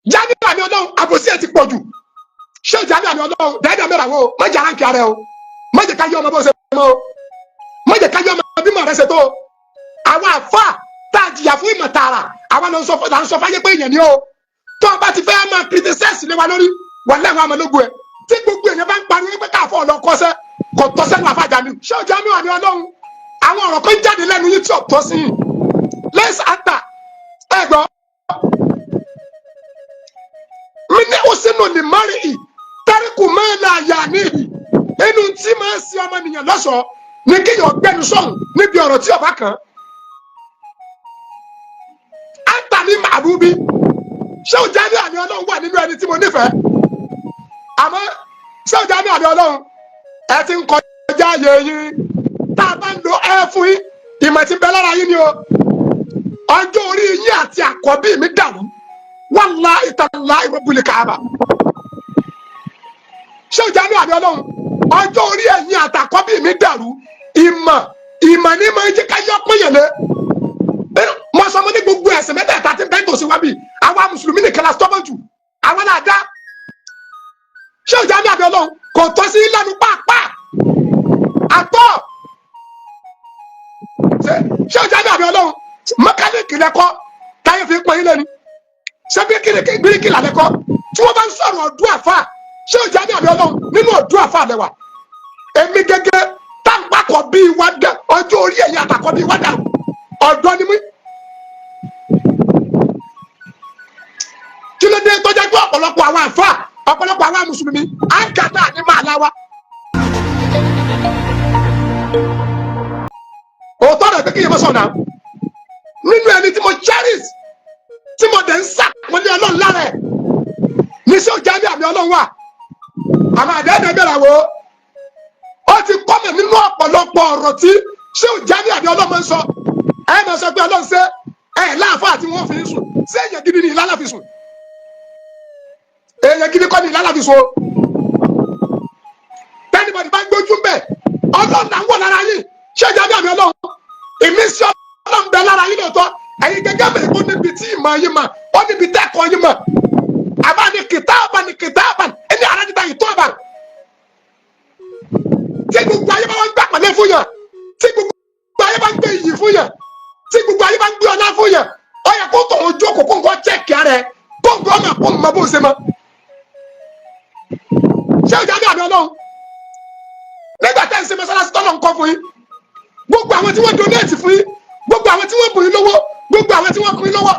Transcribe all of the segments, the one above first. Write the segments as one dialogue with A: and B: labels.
A: Jamiu àmì Ọlọ́run, àbòsí ẹ̀ ti pọ̀ jù. Ṣé Jamiu àmì Ọlọ́run dáadáa mẹ́ra wo? Má jẹ́ aráǹkì ara ẹ o, má jẹ́ ká yọ ọmọ bó ṣe mọ́ o, má jẹ́ ká yọ ọmọ bímọ rẹ ṣe tó o. Àwọn àfa tá a jìyà fún ìmọ̀ tààrà, àwa ló ń sọ, là ń sọ fáyé pé èèyàn ni o. Tó o bá ti fẹ́ máa criticize lé wa lórí, wà lẹ́wọ̀n amọ̀lógún ẹ̀. Tí gbogbo èèyàn bá ń pariwo pé káfọ́ ọ̀lọ́ kọ́sẹ́, kò tọ́ sẹ́nu àfa Jamiu. Ṣé o Jamiu àmì Ọlọ́run, àwọn ọ̀rọ̀ kan jáde lẹ́nu yìí tí ò tọ́ sí yìí lẹ́sà àtà ẹ gbọ́ mi ní osinu ní mari i tariku mẹ́ẹ̀lá yà níhì. Inú tí máa ń ṣe ọmọnìyàn lọ́sọ̀ọ́ ní kéèyàn gbẹnu sọ̀hún níbi ọ̀rọ̀ tí ọba kan anta ní màbúbí. Ṣé o Jamiu àmì Ọlọ́run wà nínú ẹni tí mo nífẹ̀ẹ́? Àmọ́ ṣé o Jamiu àmì Ọlọ́run, ẹ ti ń kọjá ààyè yín. Tá a bá ń lo ẹ fún yín, ìmọ̀ tí ń bẹ lára yín ni o. Ọjọ́ orí yín àti àkọ́bí mi dàrú, wallahi tallahi rabbul Kaaba. Ṣé o Jamiu àmì Ọlọ́run, ọjọ́ orí ẹ̀yin àtàkọ́bí mi dàrú. Ìmọ̀ ní máa ń jẹ́ ká yọ pín yẹn lé. Mo sọ mo ní gbogbo ẹ̀sìn mẹ́tẹ̀ẹ̀ta tí bẹ́ẹ̀ tó sí wá bí, àwa mùsùlùmí nìkan la stubborn jù, àwa náà dá. Ṣé o Jamiu àmì Ọlọ́run, kò tọ́ sí lẹ́nu pàápàá àtọ́. Ṣé o Jamiu àmì Ọlọ́run, mẹkáníìkì lẹ́kọ́ táyé fi ń pọ́n yín lẹ́nu? Ṣé bíríkìlà lẹ́kọ́ tí wọ́n bá ń sọ̀rọ̀ ọdún àfà? Ṣé o Jamiu àmì Ọlọ́run, nínú ọdún àfà lẹ́wà. Èmi gẹ́gẹ́ táǹpàkọ̀ bíi wá dá, ọjọ́ orí ẹ̀yìn àtàkọ́ bíi wá dà, ọ̀dọ́ ni mí. Kí ló dé tó jẹ́ pé ọ̀pọ̀lọpọ̀ àwọn àfà, ọ̀pọ̀lọpọ̀ àwọn mùsùlùmí à ń kàtà ní màá láwa? Òótọ́ rẹ̀ pé kí yẹn mọ́ sọ̀nà nínú ẹni tí mo cherish, tí mo dẹ̀ ń sàpọ́nlé Ọlọ́run lára ẹ̀ ní sí Jamiu àmì Ọlọ́run wà. Àmọ́ àdéhùn bẹ̀rẹ̀ wo, ó ti kọ́ mi nínú ọ̀pọ̀lọpọ̀ ọ̀rọ̀ tí ṣé Jamiu àmì Ọlọ́run máa ń sọ. Ẹ máa sọ pé Ọlọ́run ṣe ẹ láàfáà àti wọ́n fi ń sùn. Ṣé èèyàn gidi ni ìlànà fi sùn? Èèyàn gidi kọ́ ni ìlànà fi sùn o. Tẹ́nibọ̀dì bá ń gbójú mbẹ́, Ọlọ́run là ń wọ̀ lára yín. Ṣé Jamiu àmì Ọlọ́run, ìmísí Ọlọ́run bẹ lára yín lóòótọ́. Ẹ̀yin gẹ́gẹ́ bẹ̀rẹ̀ kó níbi tí ìmọ̀ yín mọ̀, ó níbi tẹ́kọ̀ọ́ yín mọ̀. Àbá ni kìtàbà ni kìtàbà ẹni àrà níta yìí tó àbá. Tí gbogbo ayé bá wá ń gbà pàlẹ́ fún yàn, tí gbogbo ayé bá ń gbé iyì fún yàn, tí gbogbo ayé bá ń gbé ọlá fún yàn, ó yẹ kó tó ojú òkú kó nǹkan chẹ́ẹ̀kì ara ẹ, kó nǹkan ọmọ kó mọ bó ṣe mọ. Ṣé o Jamiu àmì Ọlọ́run, nígbà tẹ́ ń ṣe mọ́sálásí tọ́lọ̀ ń kọ́ fún yín, gbogbo àwọn tí wọ́n donate fún yín, gbogbo àwọn tí wọ́n bùn yín lówó, gbogbo àwọn tí wọ́n fún yín lówó,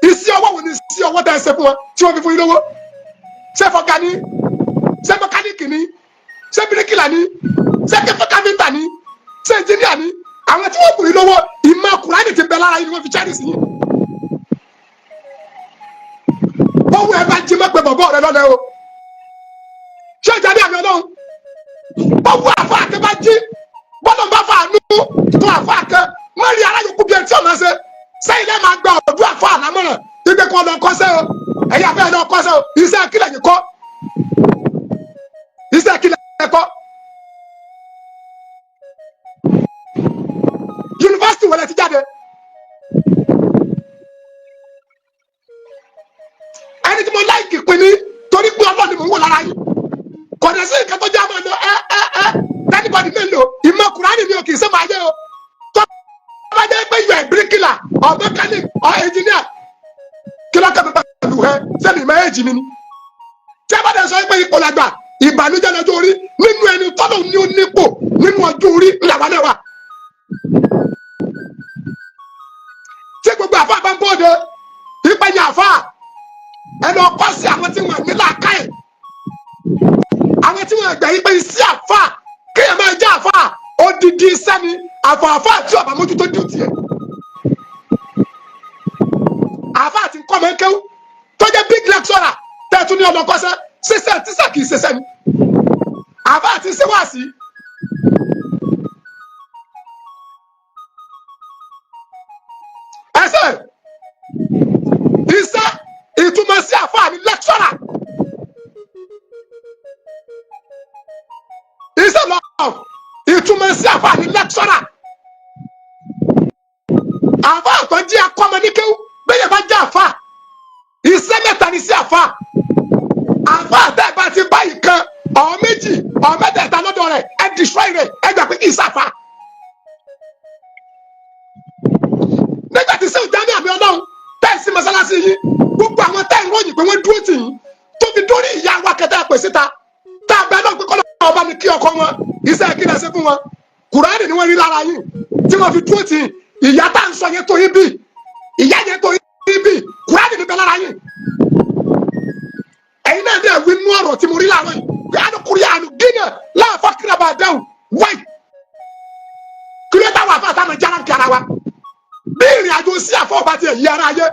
A: iṣẹ́ ọwọ́ wo ni iṣẹ́ ọwọ́ tẹ́ ẹ ṣe fún wọn tí wọ́n fi fún yín lówó? Ṣé fọ́gà ni? Ṣé mẹkáníìkì ni? Ṣé bíríkìlà ni? Ṣé káfíńtà ni? Ṣé ẹnjíníà ni? Àwọn tí wọ́n bùn yín lówó, ìmọ̀ Kùránì ti bẹ lára yín ni wọ́n fi cherish yín. Bọ́wọ́ ẹ bá jí mọ́ pé bọ̀bọ́ rẹ lọ́lẹ́ o. Ṣé Jamiu àmì Ọlọ́run, bọ́wọ́ àfa àti bá jí, bọ́lọ̀ bá fa àánú tó àfa kan mọ́rí aráyòkú bíi ẹni tí ọ̀nà ṣe sẹ́yìn lẹ́ẹ̀ máa gba ọ̀dọ́ àfa àlámọ̀ràn ibi kan lọ kọ́sẹ́ o. Ẹ̀yin afẹ́ lọ kọ́sẹ́ o. Iṣẹ́ kílẹ̀ yìí kọ́? Iṣẹ́ kílẹ̀ kọ́? Yunifásitì wọlé ti jáde? Ẹni tí mo láìkì pin ní torí pé Ọlọ́run ni mò ń wò lára yín. Kọ̀dọ̀ sí nǹkan tó jẹ́ àmọ́ lọ ẹ ẹ ẹ tẹ́nibọ̀dì mélòó ìmọ̀ Kùránì ni o, kì í ṣe máa yé o. Tó bá jẹ́ pé you are a bricklayer or mechanic or engineer, kí ló kẹ́ mi pẹ̀lú ẹ? Sẹ́mi ìmọ̀ ẹ̀jì mi ni? Tí a bá dẹ̀ sọ pé ipò làgbà, ìbànújẹ́ lọ́jọ́ orí nínú ẹni tọ́lọ̀ ní ó nípò nínú ọjọ́ orí làwọn náà wà. Tí gbogbo àfa bá ń bóde ìpẹ̀yìn àfa, ẹni ọkọ sí àwọn tí wọn ní làákàyè, àwọn tí wọn gbà yí pé iṣẹ́ àfa, kéèyàn máa jẹ́ àfa odidi iṣẹ́ ni, àfọ àfa tí ọba mójútó dùn tiẹ̀. Àfa àti nǹkan máa ń kéwú tó jẹ́ big lecturer tẹ́tún ní ọmọ kọ́sẹ́ ṣiṣẹ́ tíṣà kì í ṣiṣẹ́ ni. Àfa àti ṣíwáàsí ẹsẹ̀ iṣẹ́ ìtumọ̀ sí àfa ní lecturer iṣẹ́ lọ ìtumọ̀ sí àfa ní lecturer. Àfa àtọ́ jẹ́ akọ́mọ ní kéwú bẹ́ẹ̀ bá jẹ́ àfa, iṣẹ́ mẹ́ta ni sí àfa. rẹ̀, ẹ gbà pé kì í sáfà. Nígbà tí sẹ́wọ̀n jáde àmì ọlọ́run tẹ́ ẹ̀ sí mọ́sálásí yín, gbogbo àwọn tẹ́ ẹ̀ ń ròyìn pé wọ́n dúró tì yín, tó fi dórí ìyá wa kẹta pè síta tá a bẹ náà pé kọ́lọ́ ọba mi kí ọkọ wọn, iṣẹ́ kí lẹ ṣe fún wọn? Kùránì ni wọ́n rí lára yín tí wọ́n fi dúró tì yín. Ìyá tá à ń sọ yẹn tó yín bí ìyá yẹn tó yín bí Kùránì ní bẹ lára yín. Ẹ̀yin náà dẹ̀ wí nú ọ̀rọ̀ tí mo rí láàárọ̀ yìí pé alukuri àánú gínà láàfà kílábà dáhùn wáyé kí ló táwọn àfa àtàwọn jára ń kí ara wa bí ìrìn àjò sí àfọ ọba tiẹ̀ yí ara ayé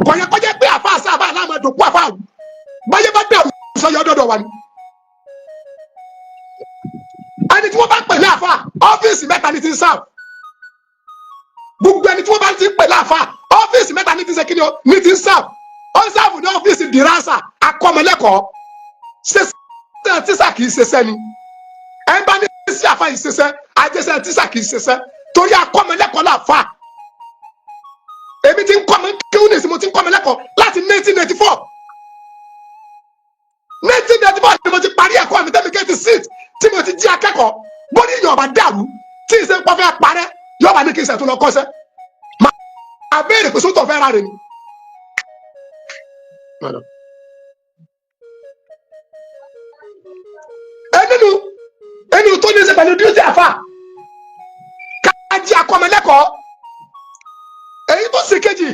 A: kò yẹ kọjá pé àfa àṣà àfa àlámà dòkú àfa àwù báyé bá dàrú sọyọ dọdọ wa ni. Ẹni tí wọ́n bá pè ní àfa, ọ́fíìsì mẹ́ta ni ti ń sáà. Gbogbo ẹni tí wọ́n bá ti ń pè ní àfa, ọ́fíìsì mẹ́ta ni ti ń ṣe kíni o, ní ti ń sáà. Ó ń sáàfù ní ọ́fíìsì dìrásà, akọ́mọlẹ́kọ̀ọ́. Ṣe tíṣà kì í ṣe sẹ́ni ẹ bá ní sí àfa yìí ṣiṣẹ́ àjẹsẹ́ tíṣà kì í ṣiṣẹ́, torí akọ́mọlẹ́kọ̀ọ́ là fà. Èmi ti ń kọ́ mi kéwù ní ìsìn, mo ti ń kọ́ mi lẹ́kọ̀ọ́ láti 1994. 1994 ni mo ti parí ẹ̀kọ́ mi tẹ́mi get seat tí mo ti jí akẹ́kọ̀ọ́. Bóní ìyàn ọba dàrú tí ìṣe ń pọ́ fẹ́ parẹ́, yọba ní kí n ṣètò lọ kọ́sẹ́, máa béèrè pé sótò fẹ́ ra rè ni. Ẹnìnú ẹnìnú tó ní í ṣe pẹ̀lú duty àfà, kájí akọ́mọlẹ́kọ̀ọ́. Èyí tó sì kejì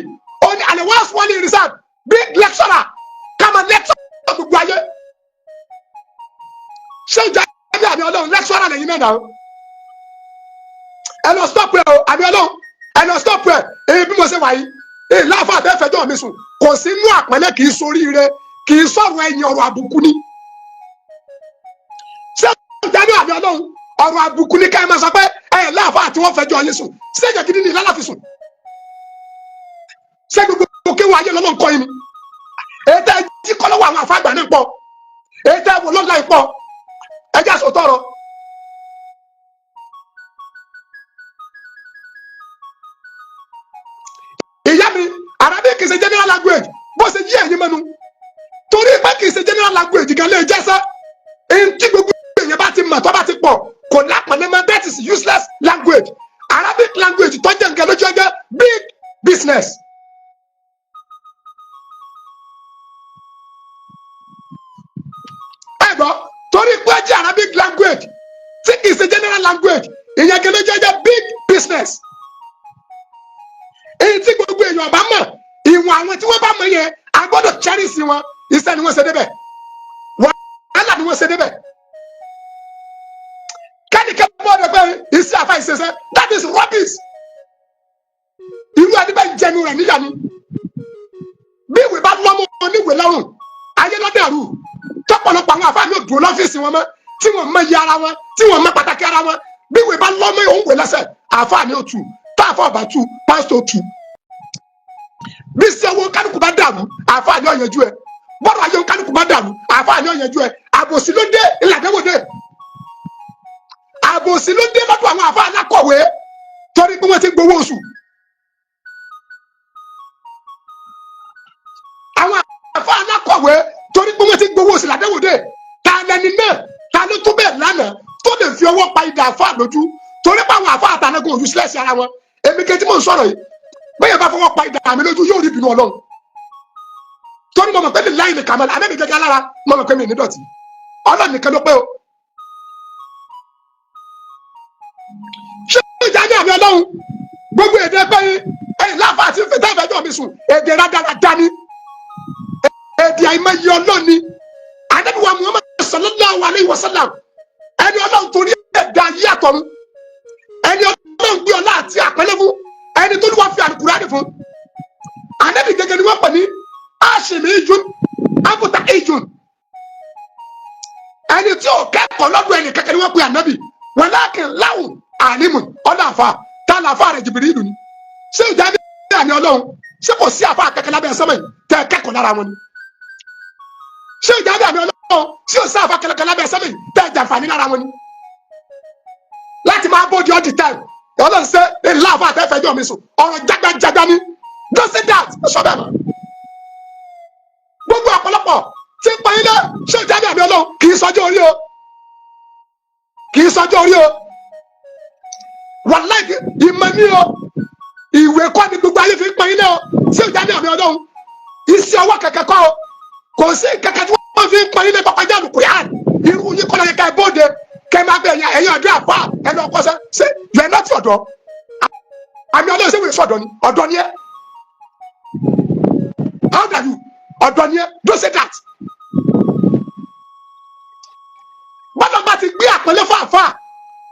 A: ó ní àlẹ́ wọ́n wọlé reserve big lecturer, kama lecturer gbogbo ayé. Ṣé ìjà ẹbí àmì ọlọ́run, lecturer lẹ́yìn náà náà. Ẹ lọ stop ẹ o, àmì ọlọ́run, ẹ lọ stop ẹ. Èyí bí mo ṣe wà yìí, èyí láàfà àtẹ́fẹ́jọ́ mi sùn kò sí inú àpẹẹlẹ, kì í soríire, kì í sọ̀rọ̀ ẹ̀yìn, ọ̀rọ̀ àbùkù ni. Ṣé ìjà ẹbí àmì ọlọ́run, ọ̀rọ̀ àbùkù ni ká ẹ máa sọ pé ẹ láàfà àti wọ́n fẹjọ́ yín sùn? Ṣé ìjà gidi ni ìlànà fi sùn? Ṣé gbogbo kéwàá ayé lọ́nà ń kọ́ yín ni? Èyí tẹ́ ẹ jí kọ́ lọ́wọ́ àwọn àfáàgbà náà pọ̀, èyí tẹ́ ẹ wò lọ́la yìí pọ̀. Ẹ jẹ́ àsòtọ́ ọ̀rọ̀. Ìyá mi, Arabic kì í ṣe general language bó ṣe yí ẹ̀yin mẹ́nu, torí pé kì í ṣe general language gan lè jẹ́sẹ́. Èyí tí gbogbo èèyàn bá ti mọ̀ tó bá ti pọ̀ kò lápọ̀lẹ́ mọ́, that is useless language. Arabic language tó jẹ́ nǹkan lójú ẹgbẹ́ big business. Ẹ gbọ́, torí pé jẹ́ Arabic language tí kì í ṣe general language, ìyẹn gan lójú ẹgbẹ́ big business. Èyí tí gbogbo èèyàn bá mọ̀, ìwọ̀n àwọn tí wọ́n bá mọ̀ yẹn, a gbọ́dọ̀ cherish wọn. Iṣẹ́ ni wọ́n ṣe débẹ̀, wàhálà ni wọ́n ṣe débẹ̀. Kẹ́nìkan bọ́ ọ̀dọ̀ pé iṣẹ́ àfa ìṣẹṣẹ́, that is rubbish. Irú ẹni bẹ́ẹ̀ jẹnu rẹ̀ níyà ni. Bí ìwé bá lọ́mọ oníwèé lọ́rùn, ayé lọ́dẹ̀rù tọ́pọ̀lọpọ̀ àwọn àfa mi ò dúró lọ́fíìsì wọn mọ́, tí wọ́n mọ iye ara wọn, tí wọ́n mọ pàtàkì ara wọn. Bí ìwé bá lọ́mọ òun wè lẹ́sẹ̀, àfa ni ó tù, tá àfa ọba tù, pásítọ̀ tù. Bí sẹ́wọ́n kálukú bá dàrú, àfa ni ó yanjú ẹ. Bọ́dọ̀ ayé kálukú bá dàrú, àfa ni ó yanjú ẹ. Àbòsí ló dé, ìlàdẹ́wò dé. Àbòsí ló dé lọ́dọ̀ àwọn àfa alákọ̀wé, torí pé wọ́n ti gbowó oṣù. Àwọn àfa alákọ̀wé, torí pé wọ́n ti gbowó oṣù, làdẹ́wò dé. Ta lẹni náà, ta ló tó bẹ́ẹ̀ lánàá tó lè fi ọwọ́ pa idà àfa lójú? Torí pé àwọn àfa àtàlẹ́gùn useless ara wọn. Èmi kejì mò ń sọ̀rọ̀ yìí, bẹ́ẹ̀ bá fọwọ́ pa idà mi lójú, yóò rí ìbínú Ọlọ́run, torí mo mọ̀ pé láì lè kàmọ́ àmì gẹ́gẹ́ lára, mo mọ̀ pé mi ní dọ̀tí. Ọlọ́run nìkan ló pé o. Ṣé ìjà ní àmì Ọlọ́run, gbogbo èdè pé ẹ̀yìn láfa àti fẹ́tẹ́fẹ́jọ́ mi sùn, èdè rádaràda ni, èdè àìmọye Ọlọ́run ni. Ànábì wa Muhammad sallallahu alayhi wa sallam, ẹni Ọlọ́run torí ẹ̀dá ayé àtọ̀run, ẹni Ọlọ́run gbé ọlá àti àpẹẹlẹ fún, ẹni tó ní wọ́n fi àlùkùránì fún. Ànábì gẹ́gẹ́ ni wọ́n pè ní Aṣèmí ijun abuta ijun, ẹni tí ò kẹ́kọ̀ọ́ lọ́dọ̀ ẹni kẹ́kẹ́ ni wọ́n pè ànábì. Walakin láwù àlímù ọ̀nà àfa tá a làfa rẹ̀ jìbìrì ìlú ni. Ṣé ìjà bí àmì Ọlọ́run, ṣé kò sí àfa kẹ́kẹ́ lábẹ́ sẹ́mẹ̀ tẹ́ kẹ́kọ̀ọ́ lára wọn ni? Ṣé ìjà bí àmì Ọlọ́run, ṣé ò sí àfa kẹ́kẹ́ lábẹ́ sẹ́mẹ̀ tẹ́ jàǹfààní lára wọn ni? Láti máa bóde all the time, Ọlọ́run ṣe ńlá àfa àtẹ́fẹ́jọ́ mi sùn, ọ̀rọ̀ jágbájágbá ni. Don't say that, sọ bẹ́ẹ̀ mọ́. Gbogbo ọ̀pọ̀lọpọ̀ tí ń pa ilé, ṣé ìjà bí àmì Ọlọ́run, kì í sọjọ́ orí o, kì í sọjọ́ orí o. Láìkí ìmọ̀ ní o, ìwé kọ́ ni gbogbo ayé fi ń pọn ilé o. Ṣé ìjà ní àmì Ọlọ́run? Iṣẹ́ ọwọ́ kẹ̀kẹ́ kọ́ o, kò sí kẹ̀kẹ́ tí wọ́n fi ń pọn ilé kọ́kọ́ jáde Kùránì. Irú yín kọ́ ló yẹ ká ẹ bóde kẹ́ máa bẹ ẹ̀yìn ọ̀dọ́ àfa ẹ lọ kọ́sẹ́. Ṣé yẹ náà ti ọ̀dọ́ àmì Ọlọ́run? Ṣé wòye sọ ọ̀dọ́ ni? Ọ̀dọ́ ni ẹ. How are you? Ọ̀dọ́ ni ẹ. Don't say that. Bọ́dọ̀ bá ti gbé àpẹẹlẹ fún àfa,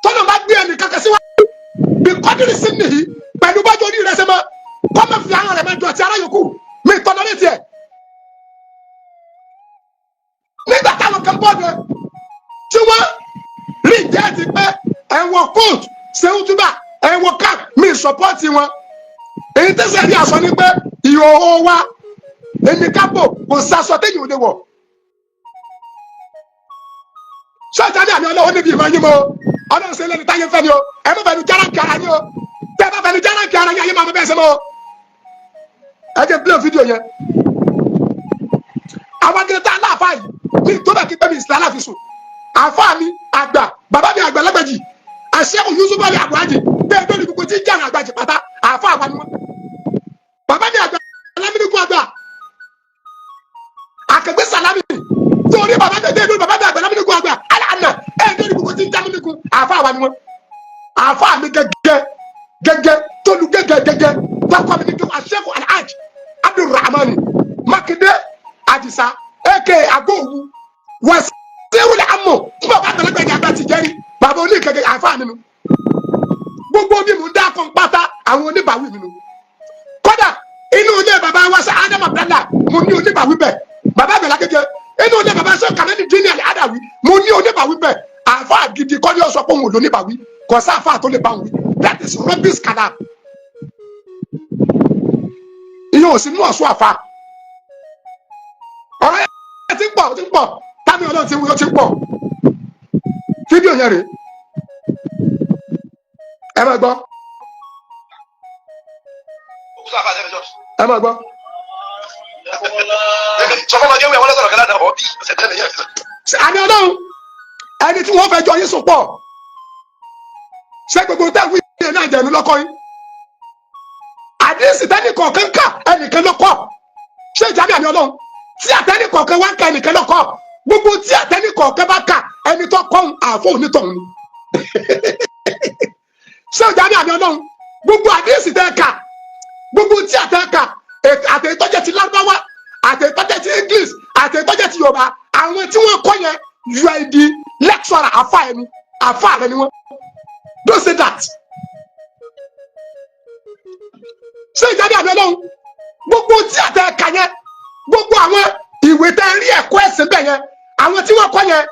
A: tọ́lọ̀ bá gbé ẹnì kankan síwájú bí kọ́dírì sí nìyí pẹ̀lú bájú orí rẹ̀ ṣe mọ́, kọ́mọ̀ fi àwọn rẹ̀ máa dọ̀tí ara yòókù mi tọ́lọ́ létí ẹ̀. Nígbà táwọn kan bọ́ọ̀dù tí wọ́n rí jẹ́ ti pé ẹ̀wọ̀n kóòtù ṣéwútúbà ẹ̀wọ̀n cap, mi sọpọ́ọ̀tì wọn. Èyí tẹ́sẹ̀ rí aṣọ ni pé ìhòòhò wa èmi kápò kò sasọ téyìn ò lè wọ̀. Sọ́jà ní àmì Ọlọ́wọ́ níbi ìmọ̀ yín mọ́ Ọlọ́run ṣe lẹ́nu táyé fẹ́ ni o. Ẹ má fẹnu járáǹkì ara yín o. Tẹ́ ẹ bá fẹnu járáǹkì ara yín, ayé máa mọ bẹ́ẹ̀ ṣe mọ́ o. Ẹ jẹ́ play fídíò yẹn. Àwọn akẹ́kọ̀ọ́ tá aláàfáà yìí ní tó bá kí pé mi ìsìlẹ̀ aláàfin sùn. Àfáà mi àgbà, bàbá mi àgbà lágbàjì, àṣẹ́kù Yusuf Ali Àbúrájì bẹ́ẹ̀ lórí gbogbo tí ń jẹ́ àgbàjì pátá, àfáà wa ni wọ́n. Bàbá mi àgbà alámíníkù àgbà àkàgbé sàlámì torí bàbá mi bẹ́ẹ̀ lórí bàbá mi àgbà alámíníkù àgbà àná ẹ̀ lórí gbogbo tí ń jẹ́ amíníkù, àfáà wa ni wọ́n. Àfáà mi gẹ́gẹ́ gẹ́gẹ́ tólu gẹ́gẹ́ gẹ́gẹ́ tọkọ mi ní kí àṣẹ́kù Alhaj Abdulrahman Makinde Adisa aka Agowu wasiru amọ fún bàbá àgbàlagbà yẹn àgbà ti jẹrí bàbá oníkẹkẹ, àfáà mi nu. Gbogbo bí mo ń dá kan pátá, àwọn oníbàwí mi nu. Kódà inú ilé bàbá wa sẹ Adam Abdallah, mo ní oníbàwí bẹ. Bàbá àgbàlá kékeré, inú ilé bàbá sọ kàmẹ́ni dín ní àdàwí, mo ní oníbàwí bẹ. Àfáà gidi kọ́ ni ó sọ pé òun ò lóníbàwí, kò sí àfáà tó lè bá òun wí. That is rubbish kalam. Ìyẹn ò sí nú ọ̀ṣun àfáà. Ọ̀rọ̀ yẹn ti ń pọ̀, ti ń pọ̀. Tábí Ọlọ́run ti ń wí, ó ti ń pọ̀. Fídíò yẹn rèé, ẹ máa gbọ́, ẹ máa gbọ́.
B: Sọ fún ọmọdé wíwọ́n lọ́sọ̀rọ̀ kan lánàá ọ̀ bí ọ̀sẹ̀ tẹ́lẹ̀ yẹn.
A: Àmì Ọlọ́run, ẹni tí wọ́n fẹ́ jọ yín sùn pọ̀, ṣé gbogbo táwọn ìyẹn náà jẹ̀nu lọ́kọ́ yín? Àdéhùn tẹ́nì kọ̀ọ̀kan kà, ẹnìkan lọ́kọ̀. Ṣé ìjábí àmì Ọlọ́run tí àtẹ́nì kọ̀ọ̀kan wá ń ka, ẹnìkan lọ́kọ̀. Gbogbo tí àtẹ́nì kọ̀ọ̀kan bá kà, ẹni tó kọ́ àfọ̀ onítọ̀hún ni. Ṣé ìjábí àmì Ọlọ́run, gbogbo àdéhùn tẹ́ kà, gbogbo tí àtẹ́ kà, àtẹ̀tọ́jẹ́ ti Lárúbáwá, àtẹ̀tọ́jẹ́ ti English, àtẹ̀tọ́jẹ́ ti Yorùbá, àwọn tí wọ́n kọ́ yẹn, you are the lecturer, àfa ẹni àfa rẹ ni wọ́n. Don't say that. Ṣé ìjáde àmì Ọlọ́run, gbogbo tí àtẹ kà yẹn, gbogbo àwọn ìwé tẹ rí ẹ̀kọ́ ẹ̀sìn bẹ̀ yẹn, àwọn tí wọ́n kọ́ yẹn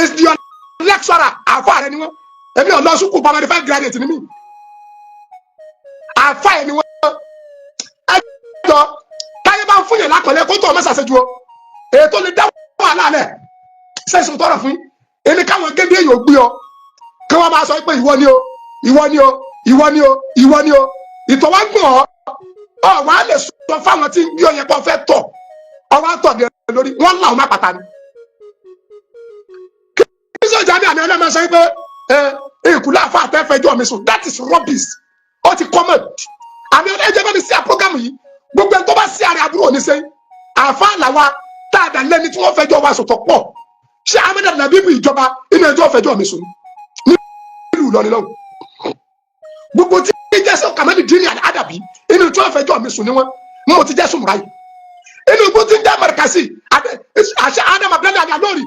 A: is the lecturer, àfa rẹ ni wọ́n. Èmi ò lọ sukùl, primary five graduate ni mí. Àfa ẹni wọ́n. Ẹ jọ, táyé bá ń fún yẹn lákọ̀ọ́lẹ̀ kó tó ọmọ ṣàṣejù o, ètò lè dá wàhálà lẹ̀. Sẹ́sùn tọrọ fún èmi káwọn gébí èèyàn gbé ọ, kí wọ́n máa sọ pé ìwọ ni o, ìwọ ni o, ìwọ ni o, ìwọ ni o. Ìtọ̀ wá gbọ̀n ọ́, ọ wà á lè sọ fáwọn tí ń gbé ọ yẹn pé ọ fẹ́ tọ̀, ọ wá tọ̀ dé lórí wọ́n là ọ má pàtà ni. Kí sọ́jà ní àmì ọlọ́mọ sọ pé ẹ ìkúlẹ̀ àfa àtẹ́fẹ́jọ́ mi sùn? That is rubbish. Ó ti common. Àmì ọlọ́jọ́ bá mi sí àpọ́gàmù yìí, gbogbo ẹni tó bá sí àrẹ àbúrò ní sẹ́yìn. Àfa làwa tá a dà lẹ́ni tí wọ́n fẹjọ́ wa sọ̀tọ̀ pọ̀. Ṣé Ahmed Labibu ìjọba inú ẹjọ́ fẹjọ́ mi sùn nílùú Ìlọrin lọ́wọ́? Gbogbo tí jẹ́sọ̀ kàmẹ́lì dín ní àdàbí inú tí wọ́n fẹjọ́ mi sùn ni wọ́n mo ti jẹ́sùn múra yìí. Inú gbogbo tí ń jẹ́ Mọ̀rẹ́kàsí àṣẹ Adam Abdulayi Alori,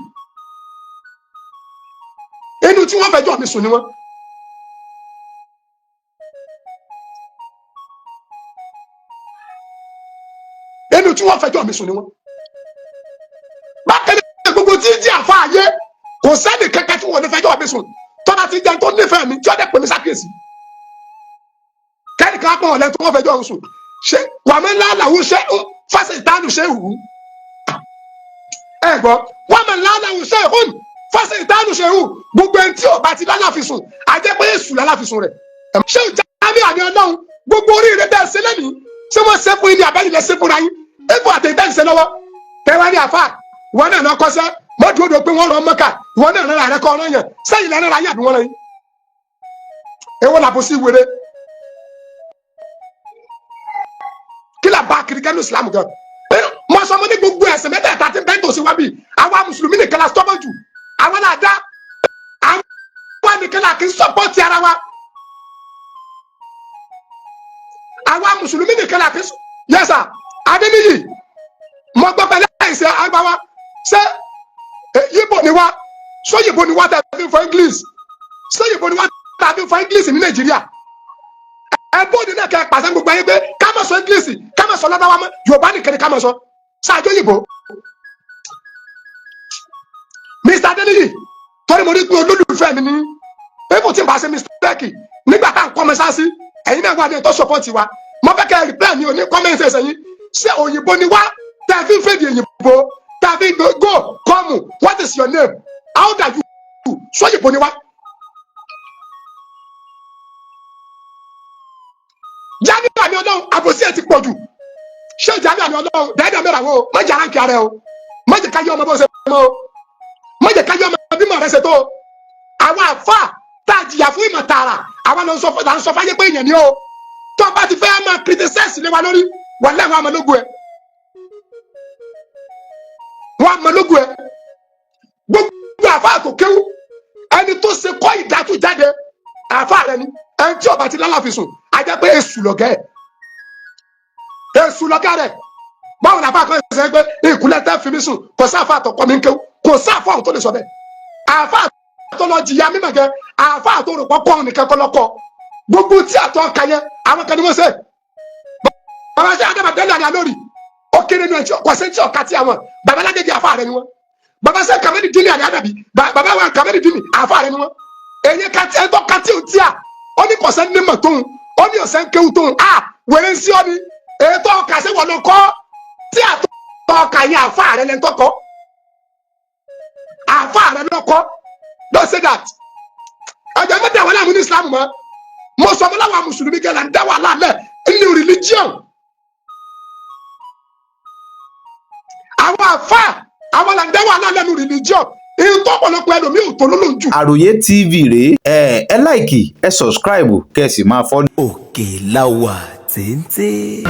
A: inú tí wọ́n fẹjọ́ mi sùn ni wọ́n. Inú tí wọ́n fẹjọ́ mi sùn ni wọ́n. Bákan náà, gbogbo tí ń jẹ́ àfa ayé, kò sẹ́ni kankan tí wọ́n ní fẹjọ́ mi sùn tọ́ba ti jẹun tó nífẹ̀ẹ́ mi tí ó dẹ̀ pè mí sákèsì. Kẹ́nìkan pọ̀ ọ̀lẹ́ tí wọ́n fẹjọ́ mi sùn, ṣé wàmí ńlá làwọn ṣe fásitì ìtànù ṣe wù ú? Ẹ gbọ́, wàmí ńlá làwọn ṣe hùn fásitì ìtànù ṣe hù. Gbogbo ẹni tí ò bá ti lálàfisùn, àjẹ́ pé èṣù lálàfisùn rẹ̀. Ṣé ìjábí àmì Ọlọ́run, gbogbo oríire tẹ́ ẹ ṣe lẹ́nìí, ṣé wọ́n ṣe fún yín ní àbẹ́yìn lẹ ṣe fúnra yín? Ẹ̀fọ́ àtẹ̀tẹ̀ ń ṣe lọ́wọ́ tẹ́wá ní àfà ìwọ náà lọ kọ́sẹ́ mọ́dúródò pé wọ́n rọ mọ́kà, ìwọ náà rẹ̀ rẹ̀ kọ́ ọ̀rọ̀ yẹn sẹ́yìn lẹ́nu ra yín àbí wọ́n rẹ̀ yín. Èwo làbòsí wèrè? Kí là bá kiri gẹ́nu Islam gan? Mo sọ mo ní gbogbo ẹ̀sìn mẹ́tẹ̀ẹ̀ta tí bẹ́ẹ̀ tó sí wá bí, àwa mùsùlùmí nìkan la stubborn jù. Àwa náà dá àwa nìkan la kì í support ara wa. Àwa mùsùlùmí nìkan la kì í. Yes sir, Adéníyì, mo gbọ́ pẹ̀lú àìsàn àgbáwá. Ṣé yíbo ni wá? Sóyìnbó ni wá tàbí fọ English? Sóyìnbó ni wá tàbí fọ English ní Nàìjíríà? Ẹ bóde náà kẹ pàṣẹ gbogbo ayé pé ká má sọ English, ká má sọ lọ́dọ̀ mọ́, Yorùbá nìkan ni ká má sọ. Ṣáájú òyìnbó, Mr. Adéníyì, torí mo rí pé olólùfẹ́ mi ní ipò tí n bá ṣe mistake nígbà tá à ń kọ́ mẹ́sáàsì, ẹ̀yin náà wà ní ẹ̀tọ́ support wa. Mo fẹ́ kẹ́ ẹ reply mi ò ní comment ẹ̀sẹ̀ yín. Ṣé òyìnbó ni wá tẹ́ ẹ fi ń fèdè òyìnbó, tẹ́ ẹ fi ń go come, what is your name, how are you? Ṣé òyìnbó ni wá? Jamiu àmì Ọlọ́run, àbòsí ẹ̀ ti pọ̀ jù. Ṣé Jamiu àmì Ọlọ́run dáadáa mẹ́ra wo? Má jẹ́ aráǹkì ara ẹ o. Má jẹ́ ká yọ ọmọ bó ṣe mọ́ o. Má jẹ́ ká yọ ọmọ bímọ rẹ ṣe tó o. Àwọn àfa tá a jìyà fún ìmọ̀ tààrà, àwa ló ń sọ là ń sọ fáyé pé èèyàn ni o. Tó bá ti fẹ́ máa criticize lé wa lórí, wà lẹ́wọ̀n amọ̀lógún ẹ, wọ́n amọ̀lógún ẹ. Gbogbo àfa tó kéwú, ẹni tó ṣe kọ́ ìdátú jáde, àfa rẹ ni. Ẹni tí ọba ti lálàfi sùn, a jẹ́ pé èṣù lọ̀gẹ́ ẹ̀, èṣù lọ̀gẹ́ rẹ̀. Báwo ni àfa kan ṣe pé ìkúlẹ̀ tẹ́ fi mí sùn? Kò sáfà àtọkọ mi ń kéwú, kò sáfà ọ̀hún tó lè sọ bẹ́ẹ̀. Àfa tó lọ jìyà mímọ̀ gẹ, àfa tó rò pọ̀ kọ́ nìkan kọ́ lọ́kọ́. Gbogbo tí àtọ́ ka yẹn, àwọn kan ní wọ́n ṣe. Bàbá ṣe Adama dẹ́lẹ̀ àní alórí ó kéré ní ẹtí kò sí tí ọ̀ka tí àwọn bàbá alágége, àfa rẹ ni wọ́n. Bàbá ṣe kàmẹ́rì dínì àní àdàbí, bàbá wa kàmẹ́rì dínì, àfa rẹ ni wọ́n. Èyí kàtí ẹ̀tọ́ kàtí ò tí a ó ní kọ̀sẹ́ ní mọ̀ tóun, ó ní ọ̀sẹ̀ ń kéwú tóun a wẹ̀rẹ̀ ń sí ọ ni. Ètò ọkà sí wọn lọ kọ́ tí àtọ́ ọkà yẹn, àfa rẹ lẹ́ńtọ́ kọ́, àfa rẹ lọ́kọ́. Don't say that. Ẹjọ mẹ́ta àwọn aláàmú ní Islam mọ́. Mo sọ fún láwọn mùsùlùmí gẹ́gẹ́ là ń dá wàhálà lẹ̀ ní religion. Àwọn àfa àwọn là ń dá wàhálà lẹ̀ ní religion, èyí tó ọ̀pọ̀lọpọ̀ ẹlòmíì ò tó lólójú.
C: Àròyé TV rèé. Ẹ like, ẹ subscribe, kẹ́ ẹ sì máa follow.
D: Òkè la wà téńté.